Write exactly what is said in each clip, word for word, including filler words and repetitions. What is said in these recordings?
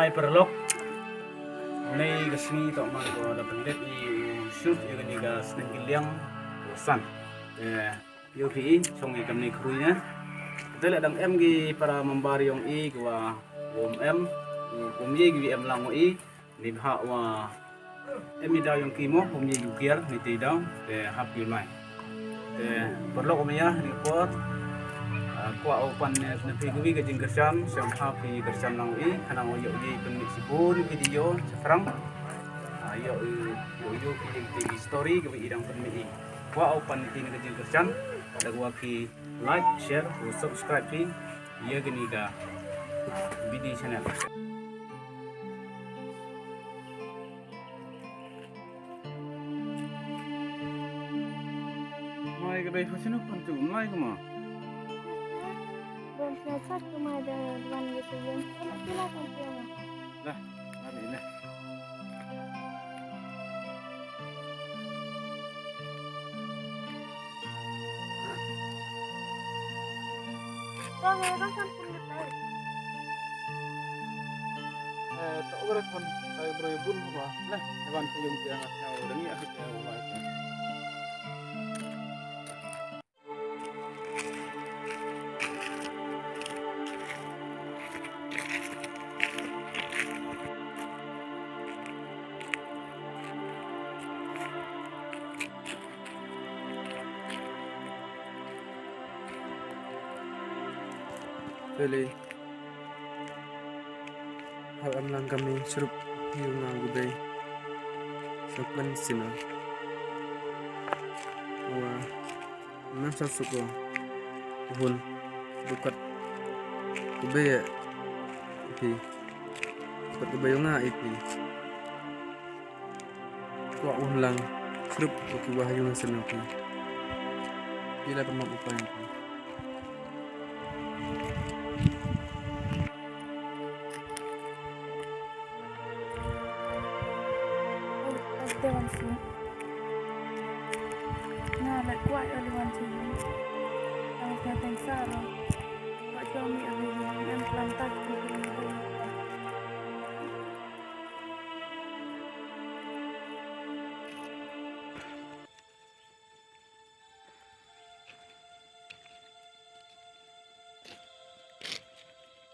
Paralok, ynne ka sngi toh man ko da pyndet i u shoot ya kani ka Sneng Ki Liang u san. Te yoh phi i chong i kamni khrui ne. Te leh dang em ki para member yong i kiwa wym em, wym ye ki wi em lang wa i. Neibhah wa em i daw yong ki mo, wym ye ki u kiar, ni te daw, te hap ki u lai. Te paralok wa maya, ni por, ah, kwah u pan ne, ne phi kawi ka jingkyrshan, sngewbha phi kyrshan lang wa i, khnang wa yoh ye pynmih chibun video, chaphrang. Ah, yoh, yoh, yoh phi ye ki story, kawi i dang pynmih i. Kwah u pan ne phi ne ka jingkyrshan, da kwah phi like, share, u subscribe phi, ya kani ka B D channel. Mai ka bei pha sinu pan tu, mai ka ma. Bon sa sat tu mai da wan ni tu wan. Kena tu lah kan tu ma. Dah, mari lah. Bang, eh, bang, kan pun ngetai. Eh, tak ora kon, tai bro bun ba. Lah, ewan ke yung dia ngat nyau, dan ni aku dia. Pele. Hal am lang kami srup hiu nga gudai. Sakman sina. Wa. Nang sa suko. Hun. Bukat. Kube ya. Iti. Bukat kube yunga iti. Kwah u lang, srup u ki wahayung ha sien u ki. Pila ka map u pa yong ki. Te wan si. Nga le kwah ya le wan si. Tang sa tang sa ro. Kwah cho mi a le wan em plan tak ki.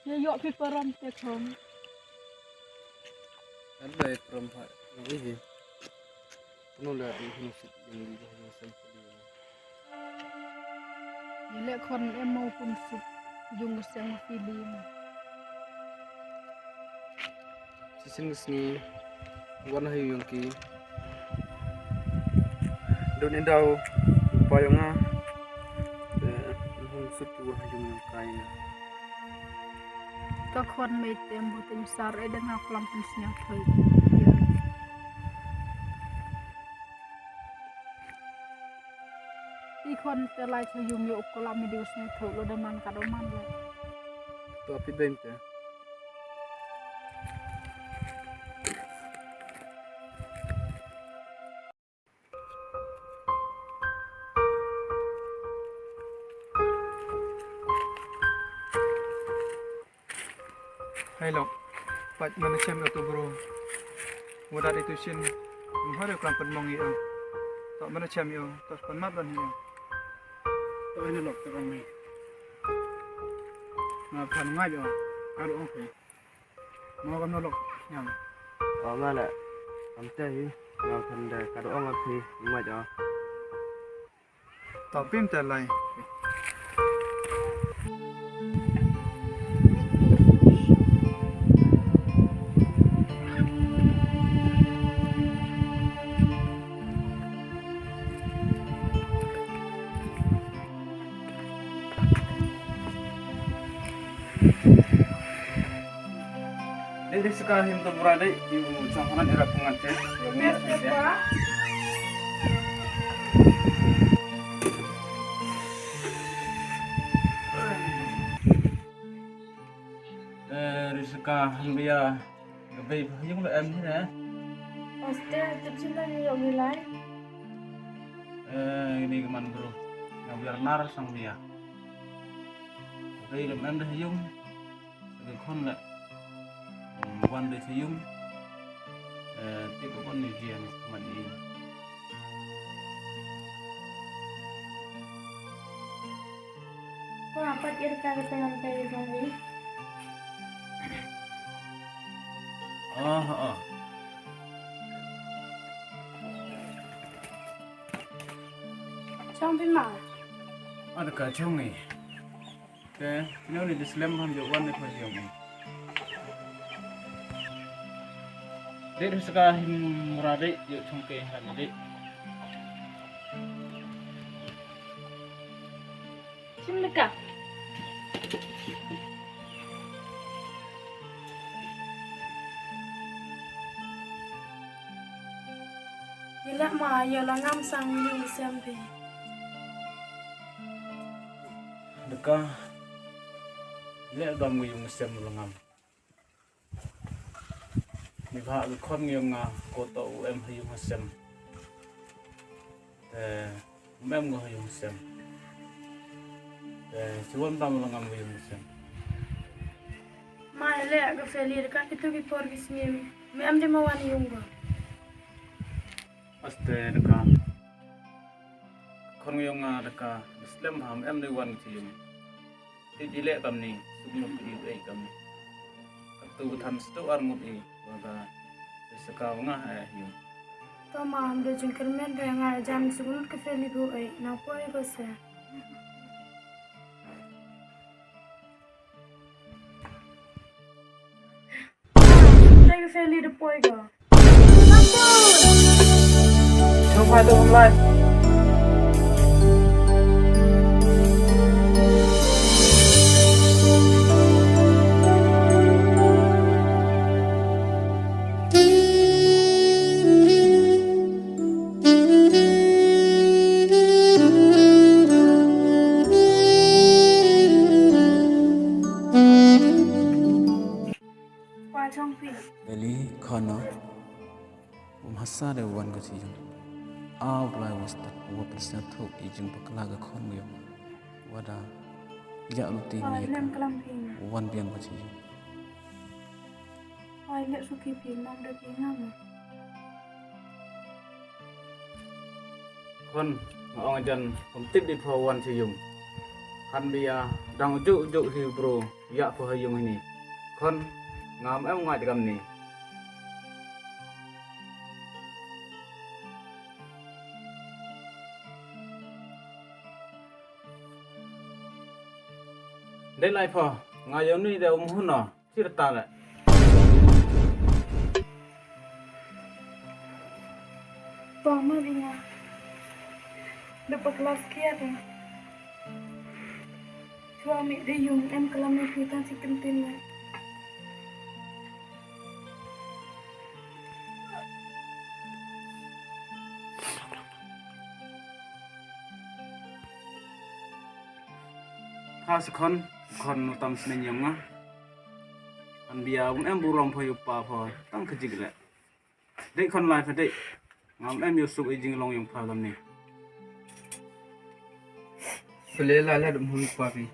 Ye yoh phi parom te khom. An dei parom pha. Nang i hi. Kano le i hunu sik yung di yung sem pili. Ni le khon em mo pun suk yung sem pili. Sisin ka sngi wan ha yung ki. Don i daw pa yong nga. Te hung suk ki wa ha yung kai na. Ka khon mei tem bu tem sar e dang ha klam pun snya thoi. I khon te lai cha yung yo ko la mi dius ne tho lo da man ka do man le. To pi bem te. Hai lok, pat mana chem yo tu bro. Wadat itu sin, mhare klam pynmong i ang. Tak mana chem yo, tak pynmap dan i ang. Tak ini lok, tak ini. Nga phan ngai yo, aru ong pe. Mo kam no lok, nyam. O nga la, am te hi, nga phan de, ka do ong ap hi, ngai yo. Tau pim te lai. Dei, dei, suka him to bura dei, yu chong hanan era pungan te. Ni ya. Eh, ri suka him biya, gabe yung lo em ni ne. Oste, tu chim na ni yong ni lai. Eh, ini keman bro. Nga biar nar sang biya. Gabe lo em de yung. Ka khon le. Wan de chi yung. Eh, te ko kon ni jian man i. Wa, pat ir ka ka tangan ka i jong i. Ah, ah. Chong phi ma? Ada ka chong i. Te, nyo ni di slem ham yo wan ni pa jong i. Dei, saka him mura dei, yo chong ke ha ni dei. Chim leka. Yela ma, yola ngam sang yung sem phi. Deka. Le dam yung sem la ngam. Ni bha ka khon yong nga ko to u em ha yung ha sem. Te, um em nga ha yung ha sem. Te, chi wan dam la ngam ha yung ha sem. Ma, le ka Feli, ka kitu ki por ki sngim. Me em de ma wan yung ko. Aste deka. Khon yong nga deka, slem ham em ni wan chi yung. Ti di le kam ni, suk nuk ti di le kam ni. Katu than stu ar ngut i, wa ka, saka nga ha yung. To ma, am do jingkyrmen re nga jan suk nuk ka Feli bu e, na poi ko se. Thank you, Feli, the boy girl. Chong pha to online. Wa chong phi. Beli khon no. Um hasa de wan ko chi yung. Au blai wa stad wa pyrsa thuk i jingpakla ka khon yung. Wa da ya luti. Wa mi lem ka. Klam phi. Wan biang ko chi yung. Wa le suki phi nam de phi ngam. Khon, nga ong jan, kum tip di pho wan chi yung. Han bia, dang ju ju hi bro, ya pho ha yung hini. Khon, ngam em ngai kam ni. Dei lai pho, nga yong ni de um hun no. Sir ta le. Pama dinga. Depa kelas kia tu. Chua mi de yung em kelam ni kita si kentin le. Ha se khon, khon nu tam snen yong nga. An bia um em burong pho yu pa pho tang kajik le. Dei khon lai pha dei. Ngam em yu suk i jinglong yong pha kam ni. Pele lai la dum hui pa phi.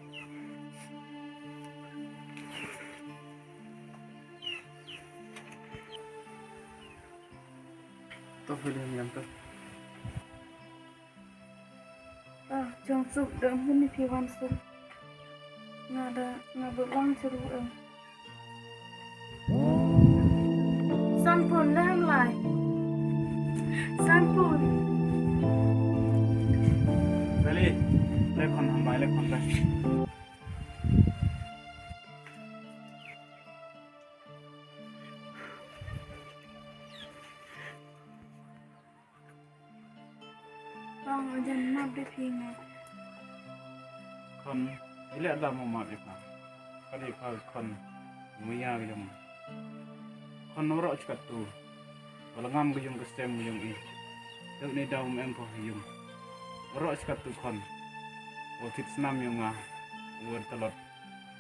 To pele yam to. Ah, jong suk da mun ni phi wan suk. Nga da, nga ba lang chiru em. Sanpun da ham lai. Sanpun. Beli, le khon ham lai, le khon lai. Bang, ajan map de phi nga. Khon, ile da mo map de pha. Ka de pha khon, muya ka jong. Khon noro chikatu. Wala ngam ka jong ka stem ka jong i. Dok ni daw em pha yung. Noro chikatu khon. Wa thit snam yong nga. Wa talot.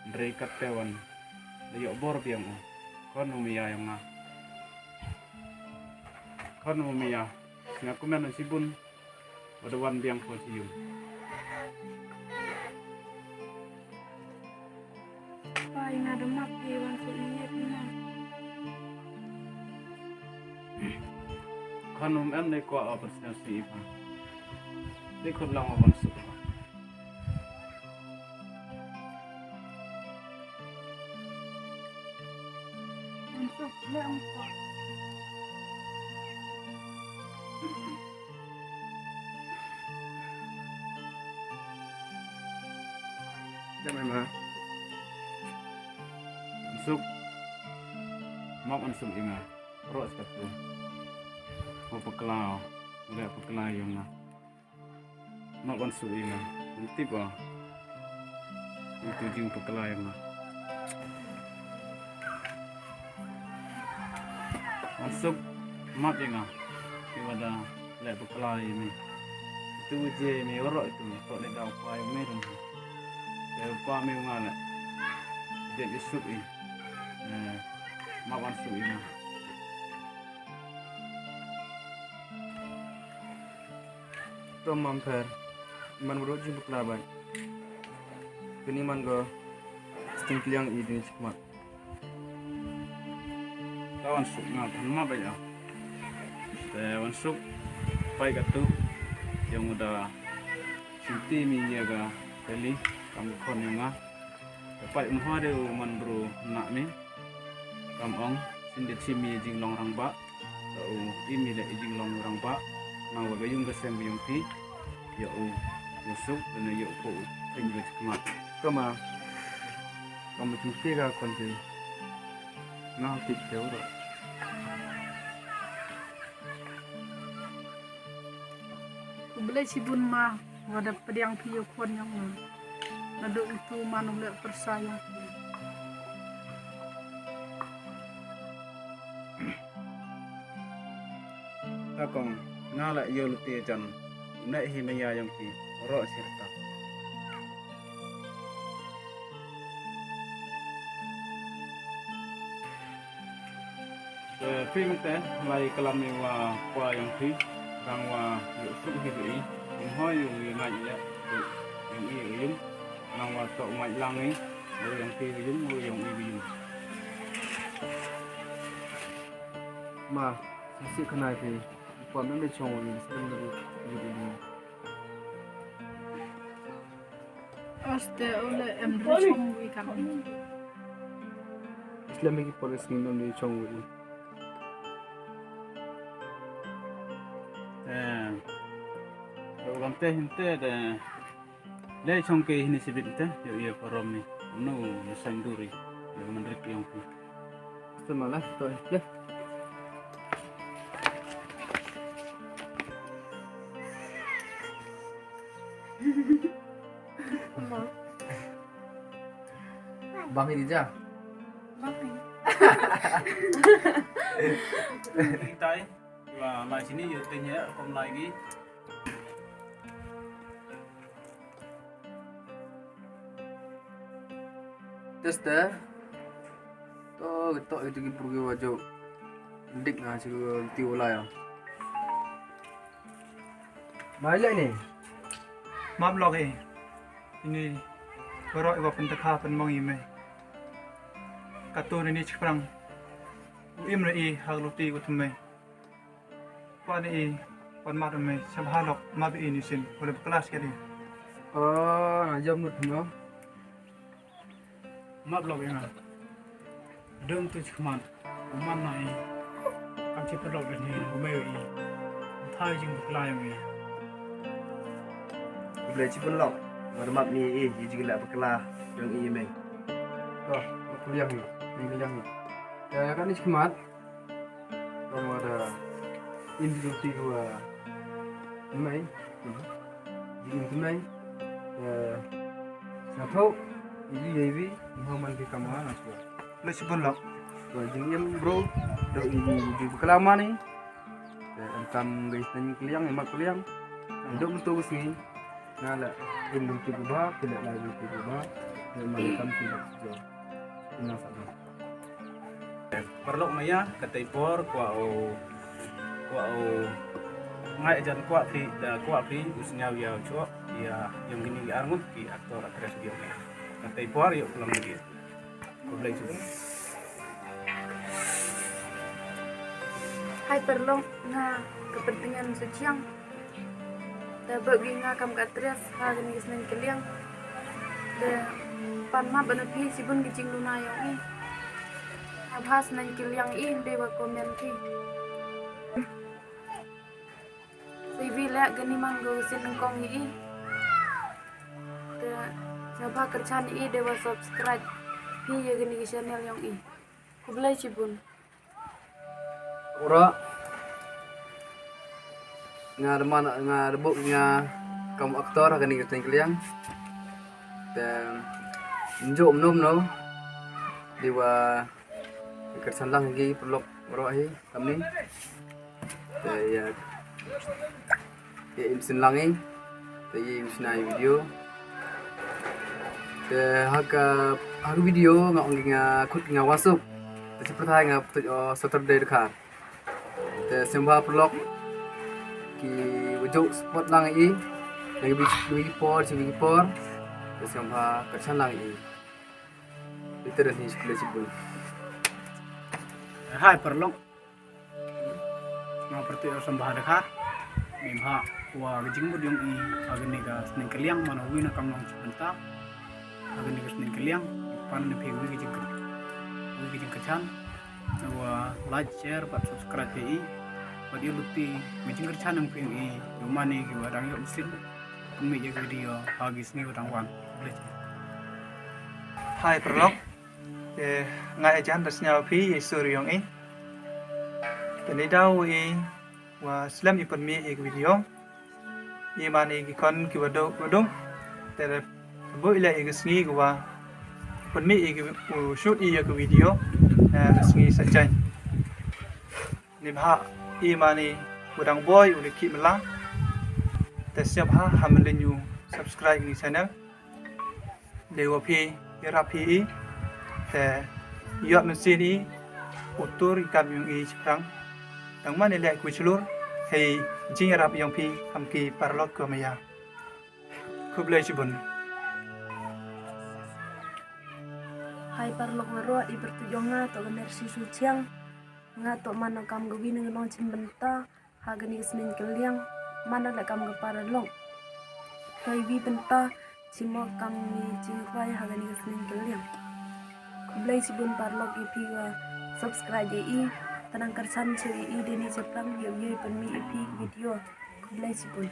Ndrei katte wan. Da yoh bor biang u. Khon u mia yong nga. Khon u mia. Nga kumen u chibun. Wa da wan biang ko chi yung. Pai nga da map ki wan suk ni yet na. Phan um em ne kwah o pyrsñiawsih i pha. Dei khut lang o wan suk. Wan suk, le ong ko. Jam em ha. Wan suk. Map wan suk i nga. Roh sa tu. Mo pakla, le pakla yong nga. Map wan suk i nga. Nti ba. Itu jingpakla yong nga. Wan suk, map i nga. Ki wada le pakla i mi. Itu je mi roh itu, to le daw pa i mi dong. Te pa mi nga le. Dei suk i. Eh, map wan suk i nga. To mam pher, man bru jingpakla bai. Kani man ko, sting kliang i dini chikmat. Ka wan suk nga phan ma bai a. Te wan suk, pai ka tu, yong u da, sing ti mi ya ka, kali, kam khon yong nga. Te pai um ha de u man bru na mi. Kam ong, sin de chim i jinglong rangbah. Te u im i le i jinglong rangbah. Nang wa ka yung ka sem ka yung phi. Ya u, ya suk, te ne ya u ko u. Thank you, chikmat. Toma. Kam chim ti ka kon ti. Nga ti te u ro. Khublei chibun ma, wa da pdiang phi yow khon yong nga. Nadooh itu man u le pyrsa yong phi. Ka kong, nga la yow luti jan, ne hi maya yong ki, roh sirta. Te phi mynte, lai klam i wa pa yong phi, rang wa yow suk hi i, yong hoi yow ngai ya, yong i yung, rang wa to ngai lang i, yong phi yung, yong i yung. Ma, sa si khanai phi, pa mynte chong wa ni, sa ni, ni, ni. Aste ole em ri chong wi kam. Islamic police ni em ri chong wi. Eh. Yo kam te hinte de. Le chong ke hini sibit te. Yo ye parom ni. No, no sanduri. Yo man rik yong ku. Semalah to le. Bang ini ja. Bang ini. Kita, eh. Wah, mai sini, yuk tanya, kom lagi. Test eh. To, to, itu ki purgi wajau. Dik nga si ti wala ya. Mai le ni. Map lok e. Ini, baroh iwa pyntakha pynmong i me. Katu ni ni chiprang. U im re i hak luti u thymme. Pon i, pon mat me, shabha lok, map i ni sin, pon class ke di. Oh, na jam nut no. Map lok ya nga. Dum tu chikman, u man na i. Kam chi pynlok ni, u me i. Thai jingpakla yong i. U ble chi pynlok, mar map ni i, i jingla pakla, yong i me. Ko, kuliang ni, ni kuliang ni. Ya, ya kan ni chikman. Kong wa da im jingti wa mai. Jing im mai. Eh, sa tho, ibi, ibi, ni ho man ki kam wa na chwa. Le chibun lok. Wa jing im bro, da i jing, jing kala mani. Eh, em kam guys, nang kliang, em kliang. Dok mutu sngi. Nga la im dum ti ba, pila la dum ti ba. Em man kam ti ba. Ina sa. Paralok maya, katei por, kwah o, kwah o, ngai jan kwah phi, da kwah phi, u sñiaw ya u chooh, ya, yong kini ki arngut, ki actor, actress, yong. Katei por, yow klam ki. Khublei chibun. Hai paralok, nga ka Pyrthangan Suchiang. Te bad ki nga kam ka actress ha kani ka Sneiñ Kylliang. Te pan map na phi chibun ki jingduna yong i. Haba Sneiñ Kylliang i, ym dei wa comment phi. Te wi le kani man ko ka sien nyngkong i. Te haba kyrchan i, dei wa subscribe phi ya kani ka channel yong i. Khublei chibun. Ura, nga da man, nga da bok nga kam actor ha kani ka Sneiñ Kylliang. Te njo mnom no, dei wa kyrchan lang ki paralok ura hi kamni. Te ya, ya im sin lang i. Te ya im sin i video. Te ha ka, ha ka video nga ong ki nga khut nga wan suk. Te chi pyrthai nga pyrtuid o Saturday dkhar. Te sngewbha paralok ki wa jooh support lang i. Nang wi ki por, chi wi ki por. Te sngewbha kyrchan lang i. Ite da hi, khublei chibun. Hai paralok. Nga pyrtuid o Sambha Dkhar. Neibhah wa ka jingmut yong i ha kani ka Sneiñ Kylliang, man o wi na kam nong chibynta ha kani ka Sneiñ Kylliang. Pan na phi wi ka jingkyr-, wi ka jingkyrchan. Wa like, share bad subscribe ya i. Bad ya luti ka jingkyrchan yong phi yong i, yow man i ki wa dang yoh mynsiem pynmih ya ka video ha ki sngi wa dang wan. Khublei chibun. Hai paralok. Te nga e jan da sñiaw phi ya i sur yong i. Te neidaw i wa slem i pynmih ya ka video. I man i ki khon ki wa duk, wa duk. Te da boi le ya ka sngi ki wa pynmih ya ka, u shoot i ya ka video. Eh, ka sngi Saitjaiñ. Neibhah i man i wa dang boi u le ki mla. Te sñiawbha ha mlien u subscribe ni channel. Dei wa phi yarap phi i, te yoh mynsiem i, u tur i kam yong i chaphrang. Dang man i leh ki wa chlur hei jingyarap yong phi kam ki paralok ka maya. Khublei chibun. Hai paralok waroh, i pyrtuid yong nga toh ka Mercy Suchiang. Nga toh man o kam ka wi na ka nong chibynta ha kani ka Sneiñ Kylliang, man o le kam ka paralok. Te wi bynta chimo kam ni jingrwai ha kani ka Sneiñ Kylliang. Khublei chibun paralok, ya phi wa subscribe ya i, te nang kyrchan chooh ya i, dei ni chaphrang yow yoh pynmih ya phi video. Khublei chibun.